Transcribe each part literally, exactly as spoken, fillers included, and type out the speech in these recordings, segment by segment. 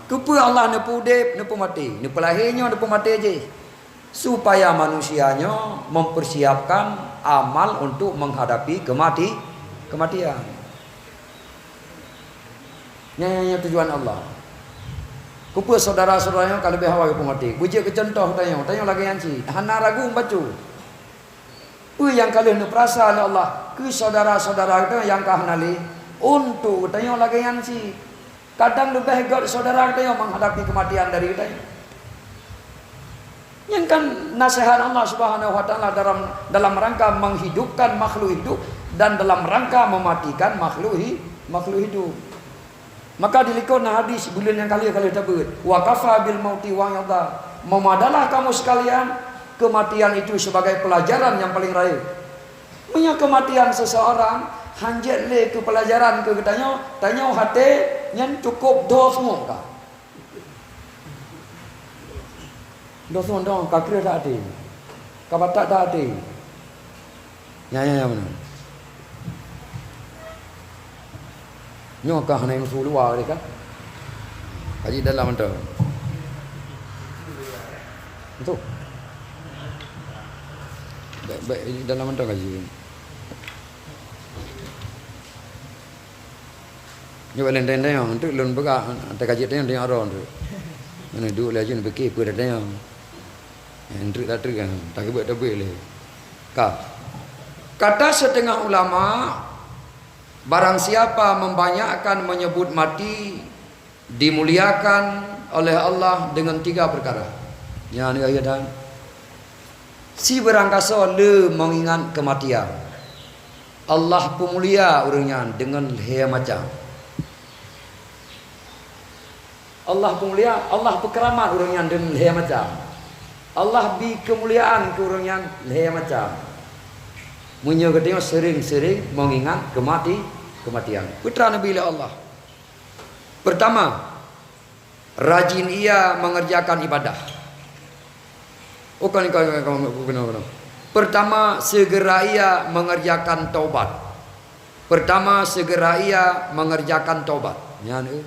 Keupeue Allah neupeuudeb, neupeumaté, neupeulahé nyoe, neupeumaté jih? Supaya manusia nyoe mempersiapkan amal untuk menghadapi kemati-, kematian. Nyan, nyan, nyan tujuan Allah. Keupeue syedara-syedara nyoe ka leubeh awai geupeumaté? Beujeuet keu cuntoh tanyoe, tanyoe lagée nyan cit. Hana ragu bacut. Peue nyang ka lheueh neupeurasa lé Allah keu syedara-syedara geutanyoe nyang ka hana lé, untuk geutanyoe lagée nyan cit. Kadang leubeh göt syedara geutanyoe menghadapi kematian dari geutanyoe. Nyan kan nasihat Allah Subhanahu wa Taala dalam, dalam rangka menghidupkan makhluk hidup dan dalam rangka mematikan makhluk hi-, makhluk hidup. Maka di likot na hadis buleuen nyang ka lheueh-ka lheueh tabeuet, "Wa kafa bil mauti wa'idha." Memadalah kamu sekalian, kematian itu sebagai pelajaran yang paling rayeuk. Meunyoe kematian seseorang hanjeuet lé keu pelajaran keu geutanyoe, tanyoe até nyan cukup doh seumok ka. Doh seumok doh ka kreueh that até. Ka batat that até. Nyan, nyan, nyan meunan. Nyoe ka hana meusu luwa tadi ka. Kaji dalam mantong. Betul. Baik, baik, dalam mantong kaji. Nyoe lenteng-lenteng, untuk lôn peugah, teuka jeuet tanyong, tanyong aro untuk. Mana duek laju neupiké peue dah tanyong. Yang treuk tak treuk kan, tak keubeuet-keubeuet lé. Ka. Kata setengah ulama, barang siapa membanyakkan menyebut mati, dimuliakan oleh Allah dengan tiga perkara. Nyan ayat dan si beurangkasoe le mengingat kematian. Allah peumulia ureuëng nyan deungon lhée macam. Allah peumulia, Allah peukeramat ureuëng nyan deungon lhée macam. Allah bi keumuliaan keu ureuëng nyan lhée macam. Meunyoe geutanyoe seuring-seuring mengingat kemati-, kematian. Putra Nabi lé Allah. Pertama, rajin ia mengerjakan ibadah. Oh, kon, kon, kon, kon, keunoe, keunoe. Pertama, segera ia mengerjakan taubat. Pertama, segera ia mengerjakan taubat. Nyan, eh.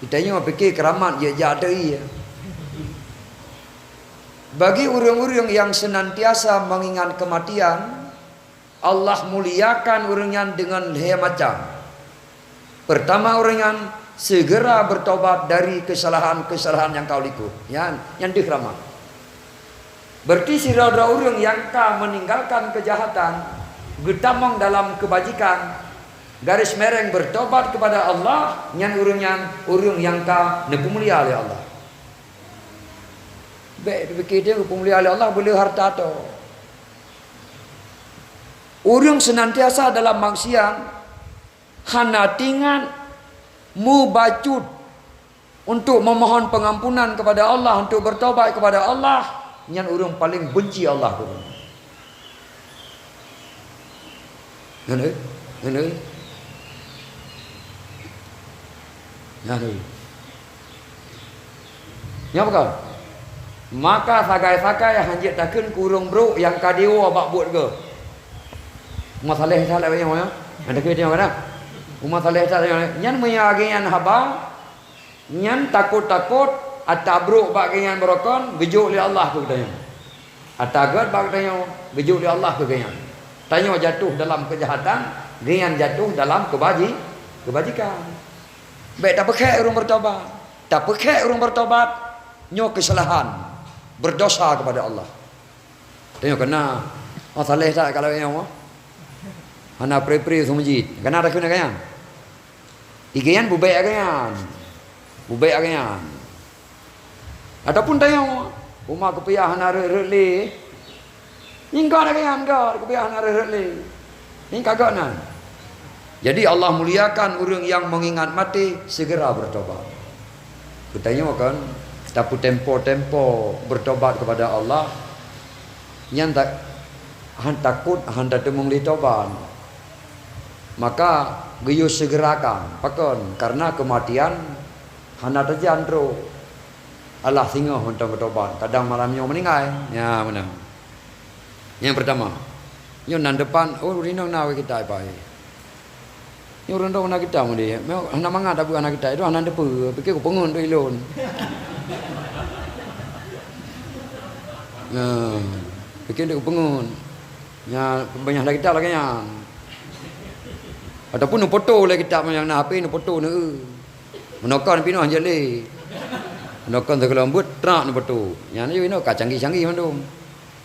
Geutanyoe pike keuramat jih jak teu ie. Bagi ureuëng-ureuëng nyang senantiasa mengingat kematian, Allah muliakan ureuëng nyan deungon lhée macam. Pertama, ureuëng nyan segera bertobat dari kesalahan-kesalahan nyang ka likot. Nyan, nyan deuh keuramat. Berarti sidroe-droe ureuëng nyang ka meninggalkan kejahatan, geutamong dalam kebajikan, garis mereng bertobat kepada Allah, nyan ureuëng nyan ureuëng nyang ka neupeumulia lé Allah. Bék pike teuh geupeumulia lé Allah beu le hareuta toh. Ureuëng senantiasa dalam maksiat, hana teuingat mubacut untuk memohon pengampunan kepada Allah, untuk bertobat kepada Allah, nyan ureuëng paling benci Allah tu. Nyan, eh? Nyan, eh? Nyan, eh? Nyan bukan? Maka sagai-sagai hanjeuet takheun keu ureuëng brok nyang ka diwoe bak buet geuh. Uma Saleh that lagée nyoe, ya? Nyang takheun nyoe kan? Uma Saleh that lagée nyoe. Nyan meunyo lagée nyan haba, nyan takot-takot ata brok bak geuhnyan beurokon geujok lé Allah keu geutanyoe. Ata gét bak geutanyoe geujok lé Allah keu geuhnyan. Tanyoe jatuh dalam keujahatan, geuhnyan jatuh dalam keubaji-, keubajikan. Bék tapeukhek ureuëng bertobat. Tapeukhek ureuëng bertobat, nyoe keusalahan, berdosa kepada Allah. Tanyoe keunan, oh, saleh that kalau nyoe. Hana pre-pre su masjid. Keunan takheun lagée nyan. Lagée nyan bubek lagée nyan. Bubek lagée nyan. Ataupun tanyoe, uma keupiah hana rhot-rhot lé. Nyan ka lagée nyan ka keupiah hana rhot-rhot lé. Nyan ka gét nan. Jadi Allah muliakan ureuëng nyang mengingat maté segera bertobat. Geutanyoe kan, tapeutempo-tempo bertobat kepada Allah, nyan tak, han takot, han tateumeung lé tobat. Maka geuyue segerakan. Pakon? Karena kematian hana tajan trok. Alah singoh mantong geutobat, kadang malam nyoe meuninggai. Nya meunan. Nyang pertama. Nyoe nan depan, oh, rinong na awai kita ipai. Nyoe ureuëng droe hana kitab meunan. Hana mangat tapeugah hana kitab, itu hana teupeue, pike kupeungeut tu ilôn. Nah, pike tu kupeungeut. Nya banyak hana kitab lagée nyan. Ataupun neufoto lé kitab nyang na H P, neufoto neu. Meunoe kon pinoh jeuet lé. Meunoe kon teukeulom buet, trak neufoto. Nyan inoe ka canggih-canggih mandum.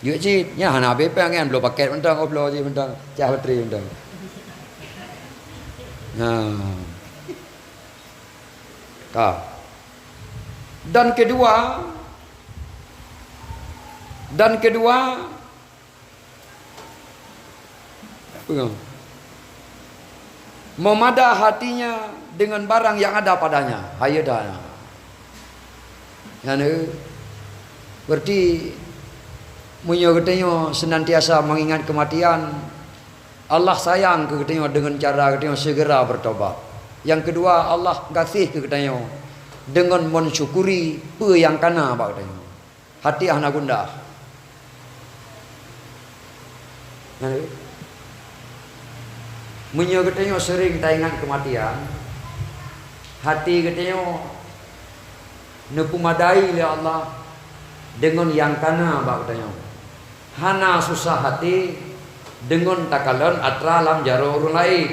Jeuet cit, nyan hana habéh péng kan, bloe pakét mantong, oh, bloe cit mantong, cah baterai mantong. Nah. Ka. Dan kedua, dan kedua, peue? Memada hatinya dengan barang yang ada padanya. Hayeue dah. Nyan, eh, berarti meunyoe geutanyoe senantiasa mengingat kematian, Allah sayang keu geutanyoe deungon cara geutanyoe segera bertobat. Nyang keudua, Allah gaséh keu geutanyoe deungon mensyukuri peue nyang kana bak geutanyoe. Hati hana gundah. Meunyoe geutanyoe sering taingat keumatian, hati geutanyoe neupeumadai lé Allah deungon nyang kana bak geutanyoe. Hana susah hati deungon takalon atra lam jaroe ureuëng laén.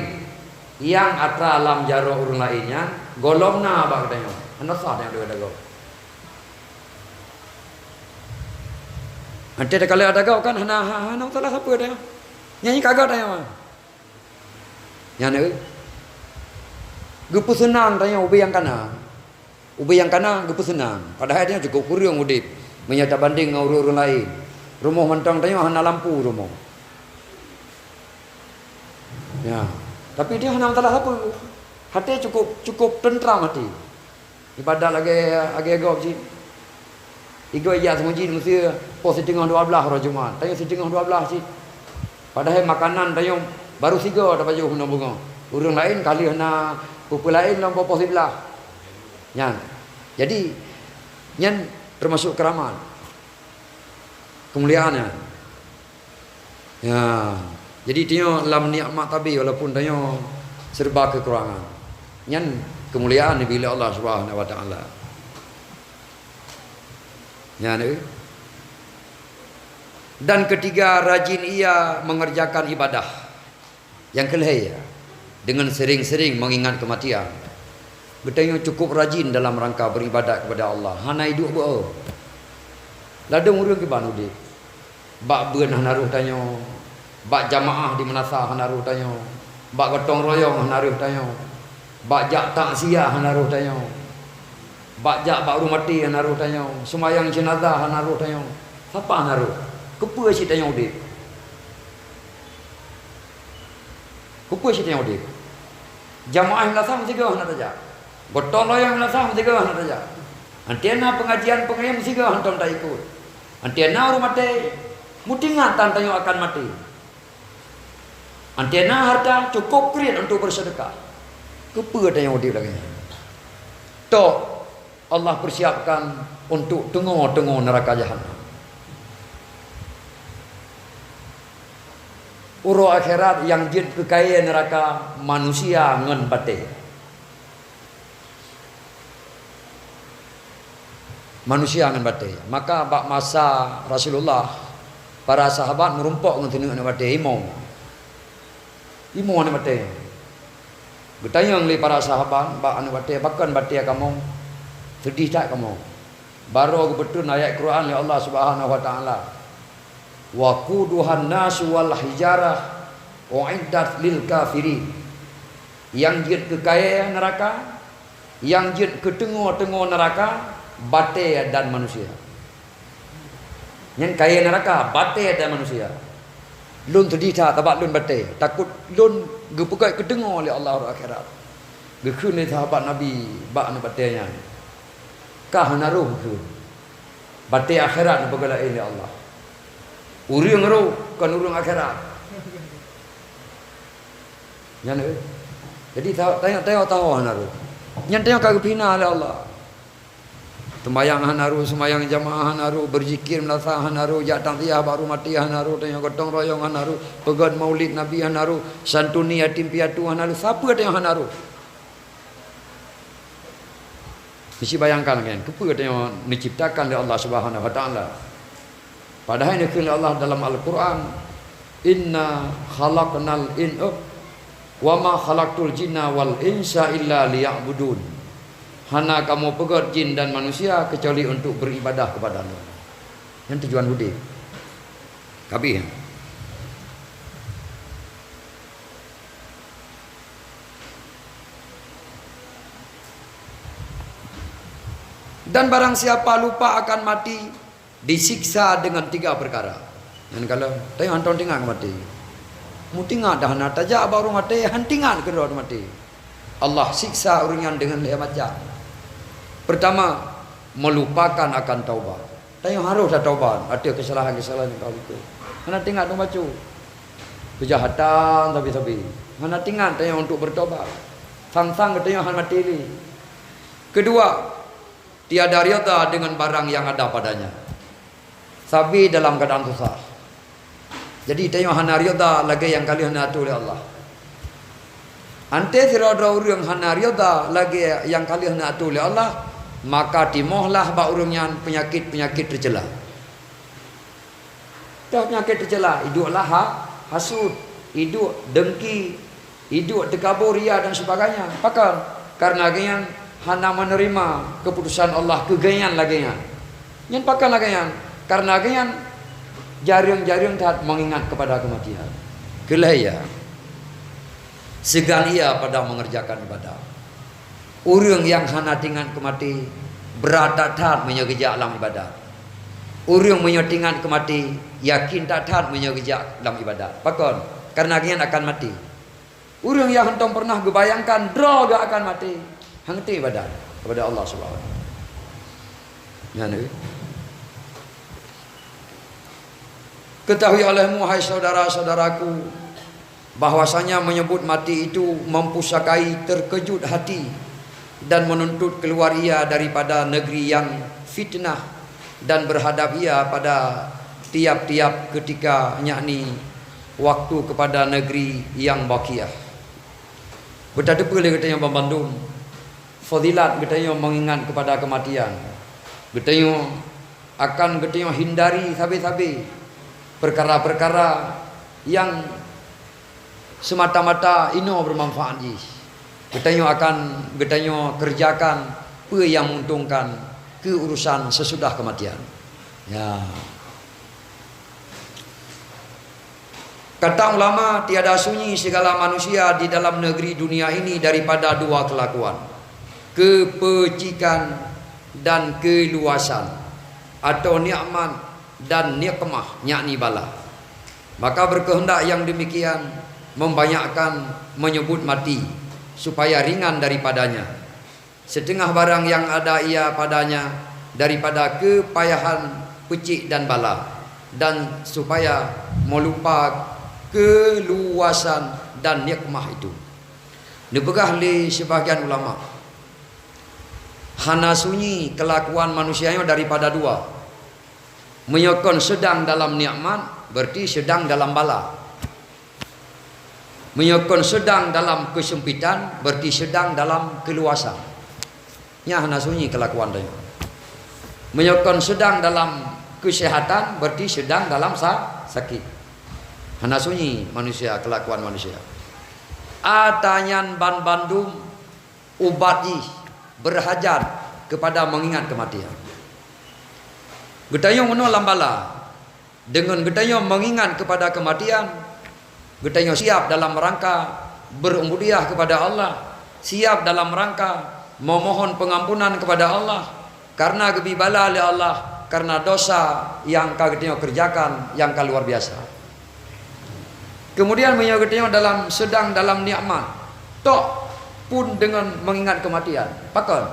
Nyang atra lam jaroe ureuëng laén nyan gohlom na bak geutanyoe. Hana sah nyang dua dagoe. Ante takalon atra gob kan hana, hana, hana masalah sapeue dah. Nyan ka gét tanyoe. Nyan, eh. Geupeuseunang tanyoe ubé nyang kana. Ubé nyang kana geupeuseunang. Padahai tanyoe cukup kureueng udeb meunyoe tabandeng ngon ureuëng-ureuëng laén. Rumoh mantong tanyoe hana lampu rumoh. Ya. Tapi dia hana masalah sapeue. Hati cukup, cukup tentram hati. Ibadat lagée, lagée gob cit. Igoe ijak seumujid meusé poh siteungoh dua blaih uroe Jumat. Tanyoe siteungoh dua blaih cit. Padahai makanan tanyoe baru sigoe tapajoh ngon beungoh. Ureuëng laén ka lheueh na peue-peue laén lom poh-poh siblaih. Nyan. Jadi, nyan teumasok keuramat. Keumuliaan nyan. Ya, jadi tanyoe lam nikmat tabi walaupun tanyoe serba kekurangan. Nyan keumuliaan dibri lé Allah Subhanahu wa Taala. Nyan, eh. Dan ketiga, rajin ia mengerjakan ibadah. Nyang keulhée, deungon sering-sering mengingat kematian. Geutanyoe cukup rajin dalam rangka beribadat kepada Allah. Hana iduek beu. Ladôm ureuëng kiban udeb. Bak beuen hana rôh tanyoe, bak jamaah di meunasah hana rôh tanyoe, bak gotong royong hana rôh tanyoe, bak jak takziah hana rôh tanyoe, bak jak bak ureuëng maté hana rôh tanyoe, seumayang jenazah hana rôh tanyoe. Sapa hana rôh? Keupeue cit tanyoe udeb? Keupeue cit tanyoe udeb? Jamaah meunasah meusigoe hana tajak. Gotong royong meunasah meusigoe hana tajak. Anti na pengajian pengajian meusigoe hantom taikot. Anti na ureuëng maté, meutingat tan tanyoe akan maté. Anti na harta cukup kriet untuk bersedekah. Keupeue tanyoe udeb lagée nyan? Tok Allah persiapkan untuk teungoh-teungoh neuraka jahanam. Uroe akhirat nyang jeuet keu kayée neuraka manusia ngon batée. Manusia ngon batée. Maka bak masa Rasulullah, para sahabat meurumpok ngon sineuk aneuk batée, imo. Imo aneuk batée. Geutanyong lé para sahabat bak aneuk batée, "Pakon batée kamoe? Seudeh that kamoe." Barô geupeutrön ayat Quran lé Allah Subhanahu wa Taala, "Waquduhan nasu wal hijarah uiddat lil kafirin." Nyang jeuet keu kayée neuraka, nyang jeuet keu teungoh-teungoh neuraka, batée dan manusia. Nyan kayée neuraka, batée dan manusia. Lôn seudeh that sabab lôn batée, takot lôn geupeugét keu teungoh lé Allah uroe akhirat. Geukheun lé sahabat Nabi bak aneuk batée nyan, "Ka hana rôh," geukheun. "Batée akhirat neupeugét laén lé Allah. Ureuëng rôh kon ureuëng akhirat." Nyan, eh. Jadi, ta-, tanyoe, tanyoe tahu hana rôh. Nyan tanyoe ka geupina lé Allah. Seumayang hana rôh, seumayang jamaah hana rôh, beuzikir meulasa hana rôh, jak takziah bak ureuëng maté hana rôh, tanyoe gotong royong hana rôh, peugét maulid Nabi hana rôh, santuni yatim piatu hana rôh, sapeue tanyoe hana rôh. Meusti bayangkan kan, keupeue tanyoe neuciptakan lé Allah Subhanahu Wa Taala. Padahai neukheun lé Allah dalam Al-Quran, "Inna khalaqnal in-, oh, wa ma khalaqtul jinna wal insa illa liya'budun." Hana kamoe peugét jin dan manusia kecuali untuk beribadah kepada Allah. Nyan tujuan udeb. Kabeh. Dan barang siapa lupa akan mati, disiksa dengan tiga perkara. Nyan kalau tanyoe hantom teuingat keu maté. Meutingat dah na tajak bak ureuëng maté, han teuingat keudroe maté. Allah siksa ureuëng nyan dengan lhée macam. Pertama, melupakan akan taubat. Tanyoe harôh tataubat ateueh keusalahan-keusalahan nyang ka lakukan. Hana teuingat dong bacut. Keujahatan sabe-sabe. Hana teuingat tanyoe untuk bertobat. Sang-sang geutanyoe hana maté lé. Kedua, tiada rida dengan barang yang ada padanya. Sabe dalam keadaan susah. Jadi tanyoe hana rida lagée nyang ka lheueh neuatoe lé Allah. Antée sidroe-droe ureuëng hana rida lagée nyang ka lheueh neuatoe lé Allah, maka timohlah bak ureuëng nyan peunyakét-peunyakét teucela. Toh peunyakét teucela, iduek laha, hasut, iduek dengki, iduek teukabô, ria dan sebagainya. Pakon? Karena geuhnyan hana menerima keputusan Allah keu geuhnyan lagée nyan. Nyan pakon lagée nyan? Karena geuhnyan jareueng-jareueng that mengingat kepada kematian. Keu lhée ia, seugan ia pada mengerjakan ibadah. Ureuëng nyang hana teuingat keu maté, brat that-that meunyoe geujak lam ibadat. Ureuëng meunyoe teuingat keu maté, yakin that-that meunyoe geujak lam ibadat. Pakon? Karena geuhnyan akan maté. Ureuëng nyang hantom pernah geubayangkan droe geuh akan maté, han teuibadat kepada Allah Subhanahu Wa Taala. Nyan, eh. Ketahui olehmu, hai saudara-saudaraku, bahwasanya menyebut mati itu mempusakai terkejut hati dan menuntut keluar ia daripada negeri yang fitnah dan berhadap ia pada tiap-tiap ketika, yakni waktu, kepada negeri yang baqiah. Beutateupeu lé geutanyoe banmandum fadilat geutanyoe mengingat kepada kematian. Geutanyoe akan geutanyoe hindari sabe-sabe perkara-perkara nyang semata-mata inoe bermanfaat jih. Geutanyoe akan geutanyoe kerjakan peue nyang menguntungkan keu urusan sesudah kematian. Ya. Kata ulama, tiada sunyi segala manusia di dalam negeri dunia ini daripada dua kelakuan, kepecikan dan keluasan, atau nikmat dan nikmah, yakni bala. Maka berkehendak yang demikian membanyakkan menyebut mati, supaya ringan daripadanya. Setengah barang yang ada ia padanya daripada kepayahan peucik dan bala, dan supaya meulupa keuluwasan dan nikmah itu. Neupeugah lé sibagian ulama, hana sunyi keulakuan manusia nyoe daripada dua. Meunyoe kon seudang dalam nikmat, berarti seudang dalam bala. Meunyoe kon seudang dalam keuseumpitan, berarti seudang dalam keuluwasan. Nyan hana sunyi keulakuan tanyoe. Meunyoe kon seudang dalam keuseuhatan, berarti seudang dalam sa-, sakét. Hana sunyi manusia, keulakuan manusia. Ata nyan banmandum ubat jih beurhajat keupada meungingat keumatian. Geutanyoe meunoe lam bala, deungon geutanyoe meungingat keupada keumatian, geutanyoe siab dalam rangka beureu'ubudiah keupada Allah, siab dalam rangka meumohon peungampunan keupada Allah, kareuna geubri bala lé Allah kareuna dosa nyang ka geutanyoe keureujakan nyang ka luar biasa. Keumudian, meunyoe geutanyoe dalam, seudang dalam nikmat, tok pun deungon meungingat keumatian. Pakon?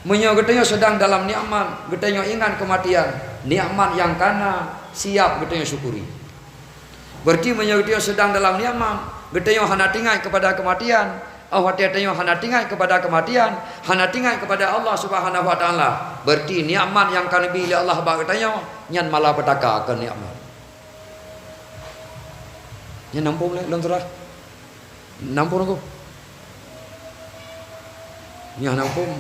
Meunyoe geutanyoe seudang dalam nikmat, geutanyoe ingat keumatian, nikmat nyang ka na siab geutanyoe syukuri. Berarti meunyoe geutanyoe seudang dalam nikmat, geutanyoe hana teuingat keupada keumatian, Oh, watée tanyoe hana teuingat keupada keumatian, hana teuingat keupada Allah Subhanahu wa Taala, berarti nikmat nyang ka neubi lé Allah bak geutanyoe nyan malapetaka keu nikmat. Nyan na muphom lé lôn surah? Na muphom, Teungku? Nyan na muphom?